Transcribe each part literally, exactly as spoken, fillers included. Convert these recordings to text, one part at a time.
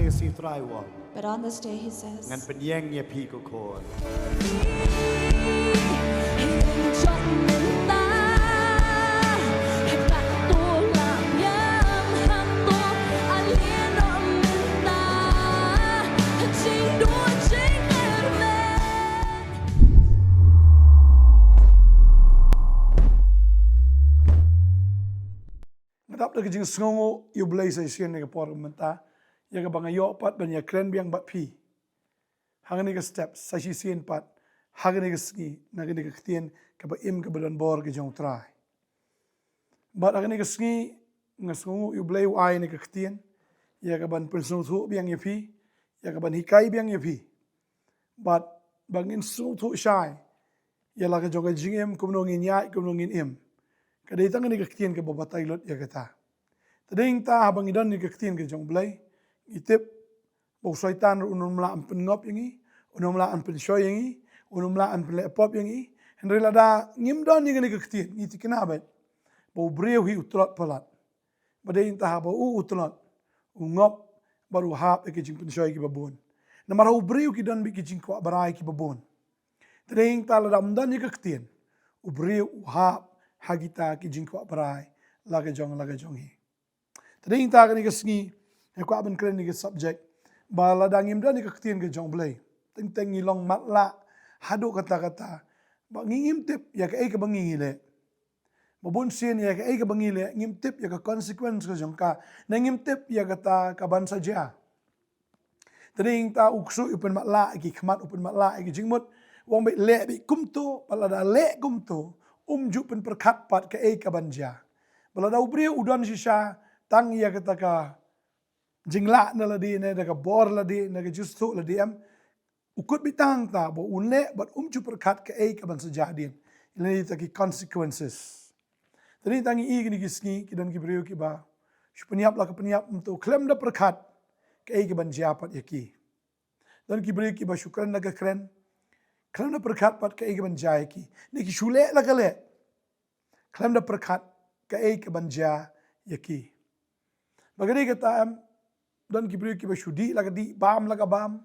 Ka sngi Trai u ong, But on this day, he says, ngan pynïeng ïa phi ko khun. Nga dap da ka jingsngewnguh ïa U Blei sa shisien ïa ka por mynta, ïa kaba nga ïoh pat ban ïakren biang bad phi ha kane ka step sa shisien pat ha kane ka sngi, na kane ka ktien kaba im kaba don bor ka jong U Trai. Bad ha kane ka sngi nga sngewnguh ïa U Blei u ai ïa kane ka ktien ïa kaban pynsngewthuh biang ïa phi, ïa kaban hikai biang ïa phi. Bad ba ngin sngewthuh shai ïa la ka jong ka jingim, kumno ngin ïaid, kumno ngin im, ka dei tang kane ka ktien kaba batai lut ïa kata. Te dei nangta haba ngi don ïa ka ktien ka jong U Blei, ngi tip ba u Soitan ruh un ym lah ban pynngop ïa ngi, un ym lah ban pynshoi ïa ngi, un ym lah ban pynleh pop ïa ngi. Hynrei lada ngim don ïa kane ka ktien, ngi thikna beit ba u briew hi u tlot palat. Ba dei nangta haba u u tlot, u ngop bad u hap ïa ki jingpynshoi kiba bun. Namar ha u briew ki don beit ki jingkwah brai kiba bun. Te dei nangta lada ym don ïa ka ktien, u briew u hap ha kita ki jingkwah brai la ka jong la ka jong hi. Te dei nangta kane ka sngi nga kwah ban kren ïa ka subject ba lada ngim don ïa ka ktien ka jong U Blei, teng teng ngi long matlah haduh katta katta. Ba ngi ngim tip ïa kaei kaba ngi ngi leh. Ba bun sien ïa kaei kaba ngi leh ngim tip ïa ka consequence ka jong ka, ne ngim tip ïa kata kaban sa jia. Te dei nangta u ksuid u pynmatlah ïa ki khmat, u pynmatlah ïa ki jingmut, u ong beit leh beit kumto, bad lada leh kumto um ju pynpyrkhat pat kaei kaban jia. Bad lada u briew u don shisha tang ïa kata ka jinglah na lade, ne da ka bor lade, ne ka jingsngewthuh lade, em, u kut beit tang ta ba un leh bad um ju pyrkhat kaei kaban sa jia hadien, lane kita ki consequences. Te dei nangta ngi i kine ki sngi ki don ki briew kiba shu pynïap la ka pynïap, kumto khlem da pyrkhat kaei kaban jia pat ïa ki. Don ki briew kiba shu kren la ka kren khlem da pyrkhat pat kaei kaban jia ïa ki, ne ki shu leh la ka leh khlem da pyrkhat kaei kaban jia ïa ki. Bad ka dei kata, em, don ki briew kiba shu dih la ka dih, bam la ka bam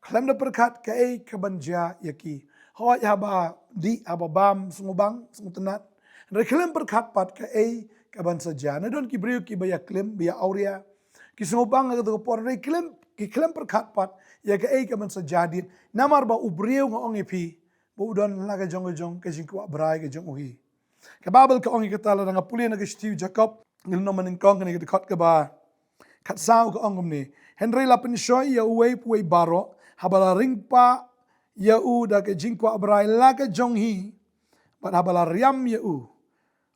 khlem da pyrkhat kaei kaban jia ïa ki. Hooid, haba dih, haba bam, sngewbang, sngewtynnat, hynrei khlem pyrkhat pat kaei kaban sa jia. Ne don ki briew kiba ïaklim, ba ïa awria, ki sngewbang ha kato ka por, hynrei khlem, ki khlem pyrkhat pat ïa kaei kaban sa jia hadien. Namar ba u briew, nga ong ïa phi, ba u don la ka jong ka jong ka jingkwah brai ka jong u hi. Ka Baibl ka ong ïa kata, lada nga pule na ka shithi u Jakob, ngi lynnong mynnyngkong, kane ka dkhot kaba khatsaw, ka ong kumne: Hynrei la pynshoi ïa uwei pa uwei baroh haba la ring pah ïa u da ka jingkwah brai la ka jong hi, bad haba la riam ïa u.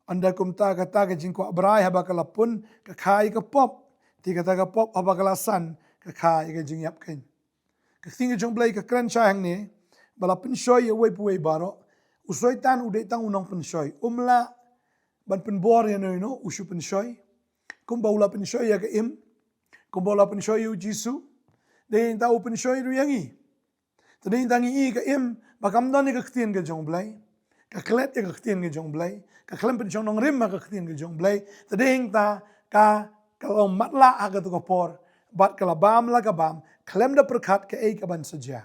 Ynda kumta kata ka jingkwah brai haba ka la pun ka kha ïa ka pop, te kata ka pop haba ka la san ka kha ïa ka jingïap keiñ. Ka ktien ka jong U Blei ka kren shai hangne ba la pynshoi ïa uwei pa uwei baroh. U Soitan u dei tang u nongpynshoi, um lah ban pynbor ïa uno uno, u shu pynshoi. Kumba u la pynshoi ïa ka Im, kumba u la pynshoi ïa u Jisu, dei nangta u pynshoi ruh ïa ngi. Te dei nangta ngi i ka Im ba kam don ïa ka ktien ka jong U Blei, ka klet ïa ka ktien ka jong U Blei, ka khlem pynshong nongrim ha ka ktien ka jong U Blei. Te dei nangta ka, ka long matlah ha kato ka por, bad ka la bam la ka bam khlem da pyrkhat kaei kaban sa jia.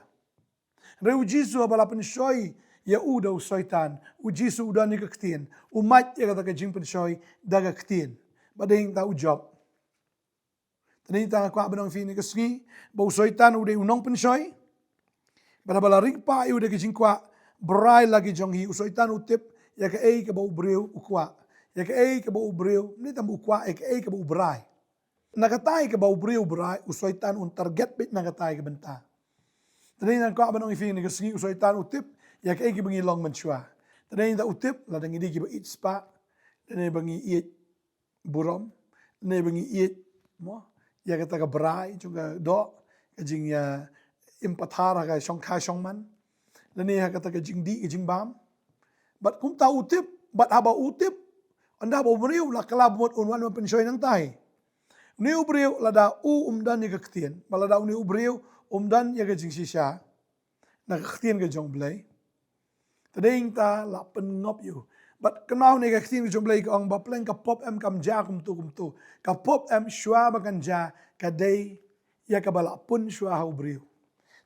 Hynrei u Jisu haba la pynshoi ïa u da u Soitan, u Jisu u don ïa ka ktien, u mad ïa kata ka jingpynshoi da ka ktien. Bad dei nangta u jop. Te dei nangta nga kwah ban ong ïa phi kane ka sngi ba u Soitan u dei u nongpynshoi. Bad haba la ring pah ïa u da ka jingkwah brai la ka jong hi, u Soitan u tip ïa kaei kaba u briew u kwah, ïa kaei kaba u briew, ym dei tang ba u kwah, ïa kaei kaba u brai. Na katai kaba u briew u brai, u Soitan un target beit na katai ka bynta. Te dei nangta nga kwah ban ong ïa phi kane ka sngi, u Soitan u tip ïa kaei kaba ngi long mynshuwa. Te dei nangta u tip lada ngi dei kiba ïeit spah, lane ba ngi ïeit burom, lane ba ngi ïeit, mo, ïa kata ka brai jong ka doh, ka jing, ïa, im pathar ha ka shongkha shongman, lane ha kata ka jingdih ka jingbam. Bad kumta u tip, bad haba u tip, ynda ba u briew la kylla ba mut un wan ban pynshoi nangta hi. Une u briew lada u um don ïa ka ktien, bad lada une u briew um don ïa ka jingshisha na ka ktien ka jong U Blei, te dei nangta la pynngop ïa u. Bad kynmaw ne ka ktien ka jong U Blei ka ong ba pleng ka pop em kam jia kumto kumto. Ka pop em shuwa ba kan jia ka dei ïa kaba la pun shuwa ha u briew.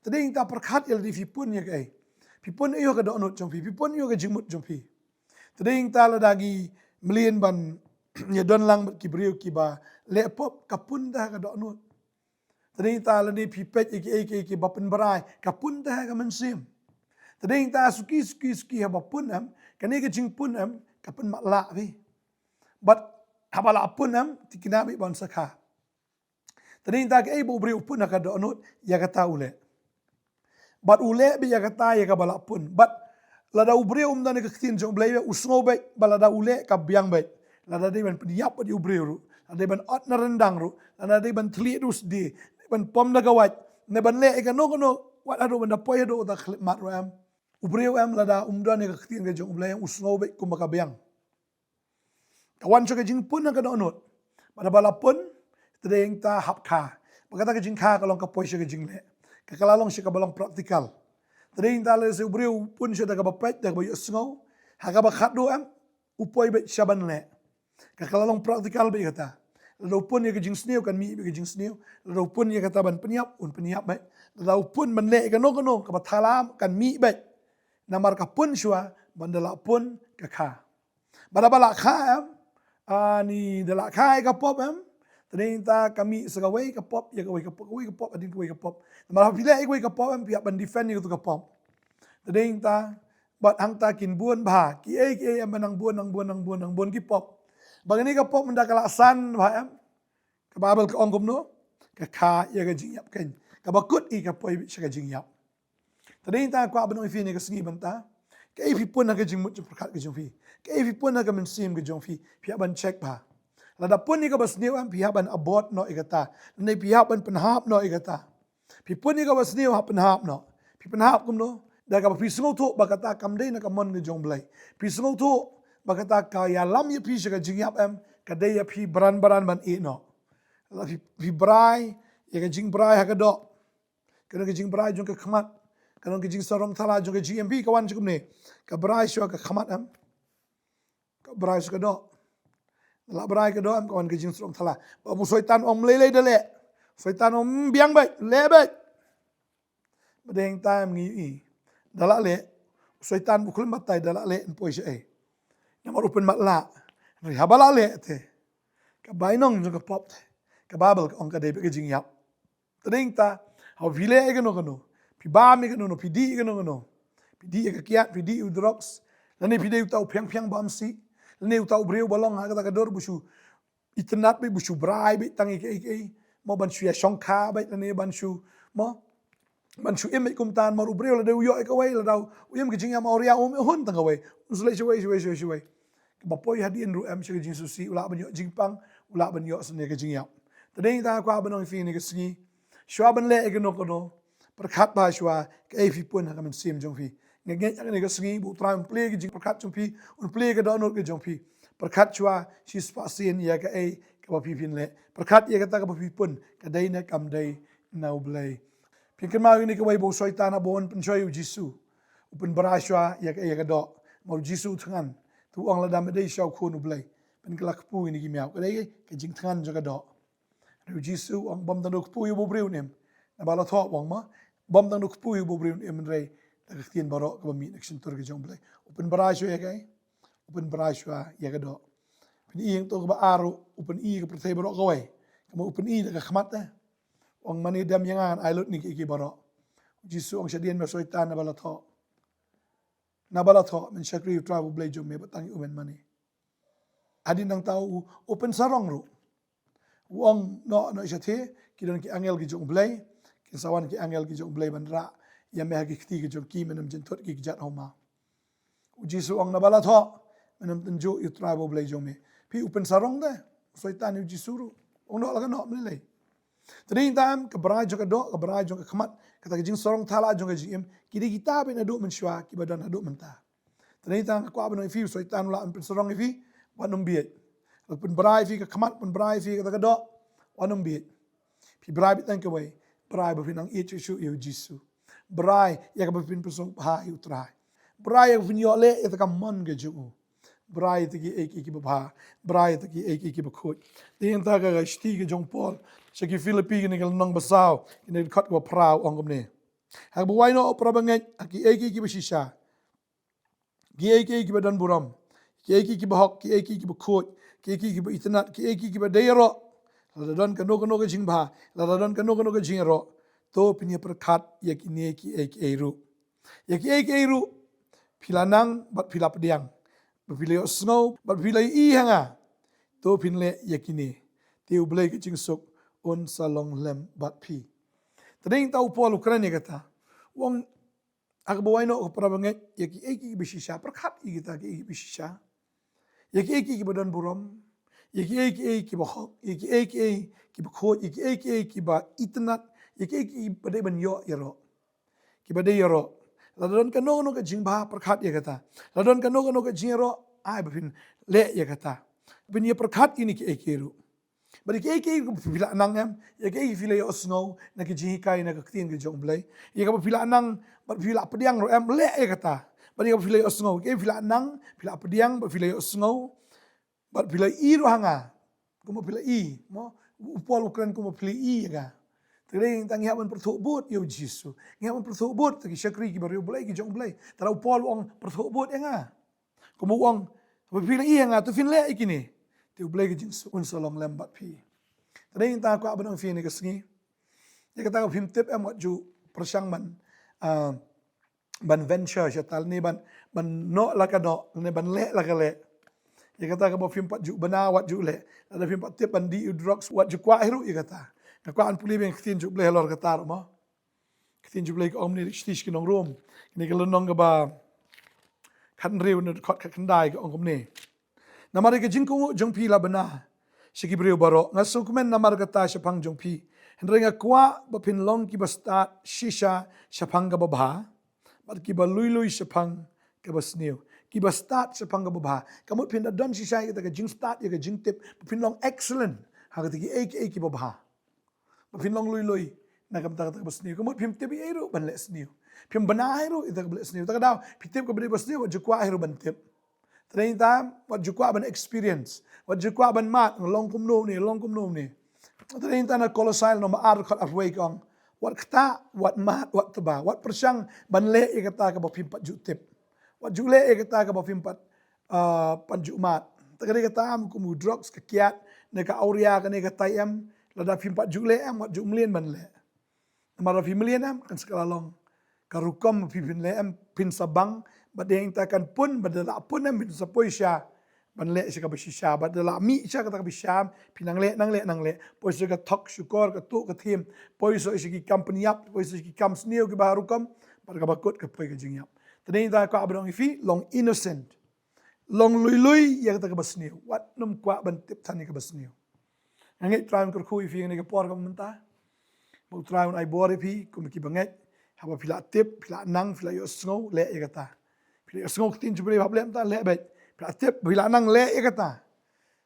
Te dei nangta pyrkhat ïa lade phi pun ïa kaei. Phi pun ïa ka dohnud jong phi, phi pun ïa ka jingmut jong phi. Te dei nangta lada ngi mlien ban ïadon lang bad ki briew kiba leh pop, ka pun te ha ka dohnud. Te dei nangta lada phi peit ïa kiei kiei kiba pynbrai, ka pun te ha ka mynsiem. Te dei nangta suki suki suki haba pun em, kane ka jingpun em, ka pynmatlah phi. Bad haba la pun em, te kane beit ban sa kha. Te dei nangta kaei ba u briew u pun ha ka dohnud, ïa kata u leh. Bad u leh beit ïa kata ïa kaba la pun. Bad lada u briew um don ïa ka ktien jong u Blei, u sngew beit ba lada u leh ka biang beit. Lada dei ban pynïap bad ïa u briew ruh, lada dei ban ot na ryndang ruh, lada dei ban thylliej ruh sdie, ban pom da ka wait, ne ban leh ïa kano kano, wat haduh ban da poi haduh da khyllipmat ruh em, u briew em, lada um don ïa ka ktien ka jong u Blei, u sngew beit kumba ka biang. Ka wan sha ka jingpun ha ka dohnud. Bad haba la pun, te dei nangta hap kha. Bad kata ka jingkha ka long ka poi sha ka jingleh. Ka, ka la long sha kaba long practical. Te dei nangta lehse u briew u pun sha da kaba peit, da kaba ïohsngew. Ha kaba khatduh em, u poi beit sha ban leh. Ka, ka la long practical beit kata. Lada u pun ïa ka jingsniew, kan mih beit ka jingsniew. Lada u pun ïa kata ban pynïap, un pynïap beit. Lada u pun ban leh ïa kano kano kaba thala, kan mih beit. Namar ka pun shuwa, ban da la pun ka kha. Bad haba la kha em, ani da la kha ïa ka pop em, te dei nangta ka mih sa kawei ka pop, ïa kawei ka pop, kawei ka pop, hadien kawei ka pop. Namar haba phi leh ïa kawei ka pop em, phi hap ban defend ïa katu ka pop. Te dei nangta, bad hangta kin bun bha, kiei kiei em, ba nang bun, nang bun, nang bun, nang bun ki pop. Ba kane ka pop mynta ka la san bha em, ka Baibl ka ong kumno, ka kha ïa ka jingïap kein. Kaba kut hi ka poi sha ka jingïap. Te dei nangta kwah ban ong ïa phi kane ka sngi mynta. Kaei phi pun ha ka jingmut jingpyrkhat ka jong phi. Kaei phi pun ha ka mynsiem ka jong phi. Phi hap ban check bha. Lada pun ïa kaba sniew em, phi hap ban abort noh ïa kata. Lane phi hap ban pynhap noh ïa kata. Phi pun ïa kaba sniew, hap pynhap noh. Phi pynhap kumno? Da kaba phi sngewthuh ba kata kam dei na ka mon ka jong u Blei. Phi sngewthuh ba kata ka ïalam ïa phi sha ka jingïap em, ka dei ïa phi bran bran ban ïeh noh. Lada phi, phi brai ïa ka jingbrai ha ka doh. Ka don ka jingbrai jong ka khmat. Ka don ka jingsarong thala jong ka jingïap, phi, ka wan sha kumne. Ka brai shuwa ka khmat em. Ka brai shuwa ka doh. Da la brai ka doh em, ka wan ka jingsarong thala. Ba u Soitan u ong ym lei lei da leh. Soitan u ong ym biang beit, leh beit. Ba dei nangta em ngi ïohi, da la leh, u Soitan u khlem batai da la leh yn poi shaei. Namar u pynmatlah. Hynrei haba la leh te, ka bainong jong ka pop te, ka Baibl ka ong ka dei beit ka jingïap. Te dei nangta, haba phi leh ïa kano kano, phi bam ïa kano kano, phi dih ïa kano kano, phi dih ïa ka kiad, phi dih ïa u drugs, lane phi dei uta u phiang phiang bamsih, lane uta u briew ba long ha kata ka dur ba shu itynnad beit, ba shu brai beit tang ïa kiei kiei, mo, ban shu ïashongkha beit, lane ban shu, mo, ban shu im beit kumta. Namar u briew lada u ïoh ïa kawei, lada u im ka jingïap, ma, u ïa, um hun tang kawei, un sa leit shawei shawei shawei shawei. Kaba poi hadien ruh em sha ka jingsngewsih, u lah ban ïoh jingpang, u lah ban ïoh sha kane ka jingïap. Te dei nangta kwah ban ong ïa phi kane ka sngi, shuwa ban leh ïa kano kano, pyrkhat bha shuwa kaei phi pun ha ka mynsiem jong phi. Nga ngeit ha kane ka sngi ba U Trai un plie ka jingpyrkhat jong phi, un plie ka dohnud ka jong phi. Pyrkhat shuwa shispah sien ïa kaei kaba phi phin leh. Pyrkhat ïa kata kaba phi pun, ka dei ne kam dei na U Blei. Phin kynmaw ïa kane kawei ba u Soitan haba u wan pynshoi ïa u Jisu, u pynbrai shuwa ïa ka, ïa ka doh. Namar u Jisu u thngan, te u ong lada me dei sha u Khun U Blei, pynkylla kpu ïa kine ki miaw. Ka dei ka jingthngan jong ka doh. Hynrei u Jisu u ong bym tang da u kpu ïa uba u briew un im. Naba la thoh u ong, mo, bym tang da u kpu ïa uba u briew un im, hynrei da ka ktien baroh kaba mih na ka shyntur ka jong U Blei. U pynbrai shuwa ïa kaei? U pynbrai shuwa ïa ka doh. Pyni ïa ka, to, kaba ar ruh, u pyni ïa ka pyrthei baroh kawei. Kumba u pyni da ka khmat te. U ong mane dem ïa nga, ngan ai lut ïa kine kiei kiei baroh. U Jisu u ong shadien me Soitan, naba la thoh, naba la thoh men shakri ïa U Trai U Blei jong me bad tang ïa u men mane. Hadien nangta u, u pynsarong ruh. U ong, noh, noh shathie, ki don ki angel ki jong U Blei, kin sa wan ki angel ki jong U Blei ban rah ïa me ha ki kti ki jong ki, men ym jynthut ki kjat hawma. U Jisu u ong naba la thoh, men ym tynjuh ïa U Trai U Blei jong me. Phi, u pynsarong te u Soitan ïa u Jisu ruh. U ong noh la ka noh, ym lei lei. Te dei nangta em, ka brai jong ka doh, ka brai jong ka khmat, kata ka jingsarong thala jong ka jingim, ki dei kita beit naduh mynshuwa kiba don haduh mynta. Te dei nangta nga kwah ban ong ïa phi, u Soitan u lah ban pynsarong ïa phi, wat nym bieit. Lah pynbrai ïa phi ka khmat, pynbrai ïa phi kata ka doh, wat nym bieit. Phi brai beit tang kawei, brai ba phin nang ïeit shuh shuh ïa u Jisu. Brai ïa kaba phin pynsngewbha ïa U Trai. Brai ïa kaba phin ïoh leh ïa kata ka mon ka jong u. Brai ïa kita kiei kiei kiba bha. Brai ïa kita kiei kiei kiba khuid. Te nangta ka shithi ka jong u Paul sha ki Philippi, kane ka lynnong ba saw, kane ka dkhot kaba phra, u ong kumne: Ha kaba wai noh, para bangeit, ha kiei kiei kiba shisha, kiei kiei kiba don burom, kiei kiei kiba hok, kiei kiei kiba khuid, kiei kiei kiba itynnad, kiei kiei kiba dei ïaroh, lada don kano kano ka jingbha, lada don kano kano ka jingïaroh, to phin ïa pyrkhat ïa kine kiei kiei ruh. Ïa kiei kiei ruh phi la nang bad phi la pdiang, bad phi la ïohsngew, bad phi la ïohi ha nga, to phin leh ïa kine, te U Blei ka jingsuk un sa long lem bad phi. Te nangta u Paul u kren ïa kata, u ong, ha kaba wai noh, ko para bangeit, ïa kiei kiei kiba shisha, pyrkhat ïa kita kiei kiei kiba shisha, ïa kiei kiei kiba don burom, ïa kiei kiei kiba hok, ïa kiei kiei kiba khuid, ïa kiei kiei kiba itynnad, ïa kiei kiei kiba dei ban ïoh ïaroh, kiba dei ïaroh. Lada don kano kano ka jingbha, pyrkhat ïa kata. Lada don kano kano ka jingïaroh, ai ba phin leh ïa kata. Phin ïa pyrkhat ïa kine kiei kiei ruh. Bad ïa kiei kiei ba phi la nang, em, ïa kiei kiei phi la ïohsngew na ki jinghikai, na ka ktien ka jong U Blei, ïa kaba phi la nang bad phi la pdiang ruh, em, leh ïa kata. Bad ïa kaba phi la ïohsngew, ïa kiei phi la nang, phi la pdiang, bad phi la ïohsngew, bad phi la ïohi ruh ha nga, kumba phi la ïohi, mo, u Paul u kren kumba phi la ïohi ïa nga. Te ngi hap ban pyrthuh bud ïa U Jisu, ngi hap ban pyrthuh bud ïa ki shakri kiba riewblei ki jong U Blei. Te u Paul u ong pyrthuh bud ïa nga. Kumba u ong, haba phi la ïohi ïa nga, to phin leh ïa kine, te U Blei ka jingsuk un sa long lem bad phi. Te nangta kwah ban ong ïa phi ha kane ka sngi, ïa kata ka phim tip, em, wat ju pyrshang ban, ah, ban venture shatai, ne ban, ban noh la ka noh, ne ban leh la ka leh. Ïa kata kaba phim pat ju bna, wat ju leh. Lada phim pat tip ban dih ïa u drugs, wat ju kwah hi ruh ïa kata. Nga kwah ban pule biang ka ktien jong U Blei halor kata ruh, mo. Ka ktien jong U Blei ka ong kumne, shithi sha ki nong Rom, kane ka lynnong kaba khathynriew, ne dkhot khatkhyndai, ka ong kumne: Namar ïa ka jingkohnguh jong phi la bna sha ki briew baroh. Nga sngewkmen namar kata shaphang jong phi, hynrei nga kwah ba phin long kiba stad shisha shaphang kaba bha, bad kiba lui lui shaphang kaba sniew. Kiba stad shaphang kaba bha. Ka mut phin da don shisha ïa kata ka jingstad, ïa ka jingtip, ba phin long excellent ha kata kiei kiei kiba bha. Ba phin long lui lui na ka bynta kata kaba sniew. Ka mut phim tip ei ei ruh ban leh sniew, phim bna ei ei ruh ïa kata kaba leh sniew. Kata ka daw, phi tip kaba dei ba sniew, wat ju kwah ei ei ruh ban tip. Te nangta wat ju kwah ban experience, wat ju kwah ban mad, nga long kumno ne, long kumno ne. Te nangta na Kolosai lynnong ba ar, dkhot arphew wei ka ong: Wat ktah, wat mad, wat tba, wat pyrshang ban leh ïa kata kaba phim pat ju tip. Wat ju leh ïa kata kaba phim pat, ah, pat ju mad. Te ka dei kata, em, kum u drugs, ka kiad, ne ka awria, kane katai, em, lada phim pat ju leh, em, wat ju mlien ban leh. Namar lada phi mlien, em, kan sa ka la long ka rukom ba phi, phin leh, em, phin sa bang, bad dei hangta kan pun, bad da la pun, em, phin sa poi sha ban leh sha kaba shisha, bad da la mih sha kata kaba shisha, em, phin nang leh, nang leh, nang leh, poi sha ka thok shukor, ka tuh ka thiem, poi sha ki kam pynïap, poi sha ki kam sniew kiba ha rukom, bad kaba kut ka poi ka jingïap. Te nangta kwah ban ong ïa phi, long innocent. Long lui lui ïa kata kaba sniew. Wat nym kwah ban tip than ïa kaba sniew. Nga ngeit Trai un kyrkhu ïa phi ha kane ka por kaba mynta. Ba U Trai un ai bor ïa phi kum ki bangeit. Haba phi la tip, phi la nang, phi la ïohsngew, leh ïa kata. Phi la ïohsngew ka ktien jong U Blei, hap leh mynta, leh beit. Phi la tip, phi la nang, leh ïa kata.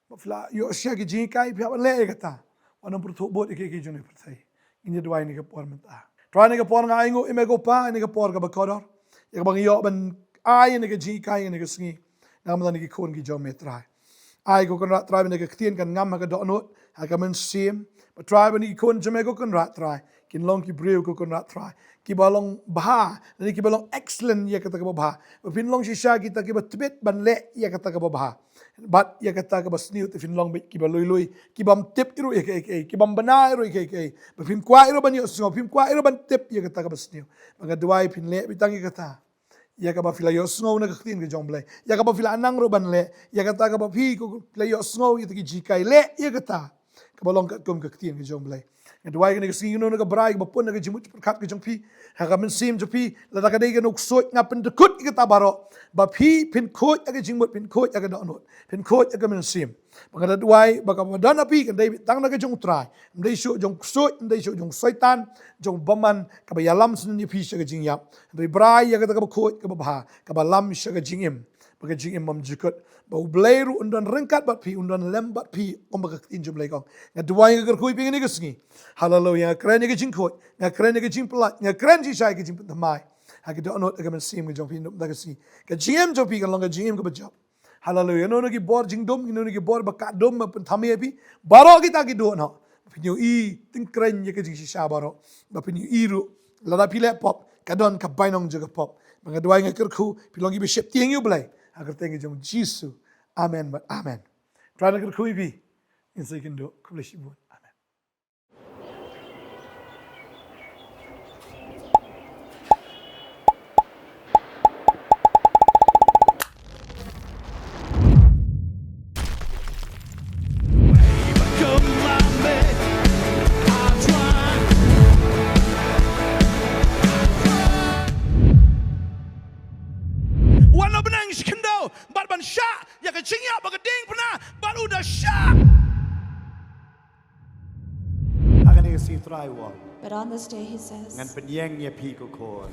Ba phi la ïoh shisha ki jinghikai, phi hap leh ïa kata. Wat nym pyrthuh bud ïa kiei kiei jong kane ka pyrthei. Ngin ïa duwai ha kane ka por mynta. Trai, ha kane ka por nga ainguh ïa me ko Pa, ha kane ka por kaba kordor, ïa kaba ngi ïoh ban ai ïa kane ka jinghikai ha kane ka sngi na ka bynta ki khun ki jong me, Trai. Ai ko Kynrad Trai, ba kane ka ktien kan ngam ha ka dohnud, ha ka mynsiem. Bad Trai, ba kine ki khun jong me ko Kynrad Trai, kin long ki briew ko Kynrad Trai, kiba long bha, lane kiba long excellent ïa kata kaba bha. Ba phin long shisha kita kiba tbit ban leh ïa kata kaba bha. Bad ïa kata kaba sniew te phin long beit kiba lui lui, kibym tip ei ei ruh ïa kiei kiei, kibym bna ei ei ruh ïa kiei kiei. Ba phim kwah ei ei ruh ban ïohsngew, phim kwah ei ei ruh ban tip ïa kata kaba sniew. Ba nga duwai phin leh beit tang ïa kata, ïa kaba phi la ïohsngew na ka ktien ka jong U Blei, ïa kaba phi la nang ruh ban leh, ïa kata kaba phi ko, phi la ïohsngew ïa kita ki jinghikai, leh ïa kata kaba long katkum ka ktien ka jong U Blei. Nga duwai kane ka sngi, kano kano ka brai kaba pun na ka jingmut jingpyrkhat ka jong phi, ha ka mynsiem jong phi, lada ka dei kano ka ksuid, nga pyndykut ïa kata baroh, ba phi phin khuid ha ka jingmut, phin khuid ha ka dohnud, phin khuid ha ka mynsiem. Ba nga da duwai ba kaba don ha phi kan dei beit tang na ka jong U Trai. Ym dei shuh jong u ksuid, ym dei shuh jong u Soitan, jong u bymman, kaba ïalam sngewbha ïa phi sha ka jingïap. Hynrei brai ïa kata kaba khuid, kaba bha, kaba lam sha ka jingim, ba ka jingim bym jukut. Ba U Blei ruh un don ryngkat bad phi, un don lem bad phi, kumba ka ktien jong U Blei ka ong. Nga duwai, nga kyrkhu ïa phi ha kane ka sngi. Haleluia. Nga kren ïa ka jingkhuid, nga kren ïa ka jingpyllait, nga kren shisha ïa ka jingpynthymmai ha ka dohnud, ha ka mynsiem ka jong phi, ha kane ka sngi. Ka jingim jong phi kan long ka jingim kaba jop. Haleluya. Ïano ïano ki bor jingdum, ïano ïano ki bor ba ka dum ba pynthame ïa phi. Baroh kita ki duh noh. Phin ïohi tyngkrein ïa ka jingshisha baroh. Ba phin ïohi ruh lada phi leh pop ka don ka bainong jong ka pop. Ba nga duwai nga kyrkhu phi long kiba sheptieng ïa U Blei. Ha ka kyrteng ka jong U Jisu. Amen bad amen. Trai un kyrkhu ïa phi. Ngin sa ïakynduh. Khublei shibun. Amen. Wan noh bneng shi khyndew bad ban shah ïa ka jingïap ba ka diengphna bad u da shah. Ha kane ka sngi Trai u ong, But on this day, he says, ngan pynïeng ïa phi ko khun.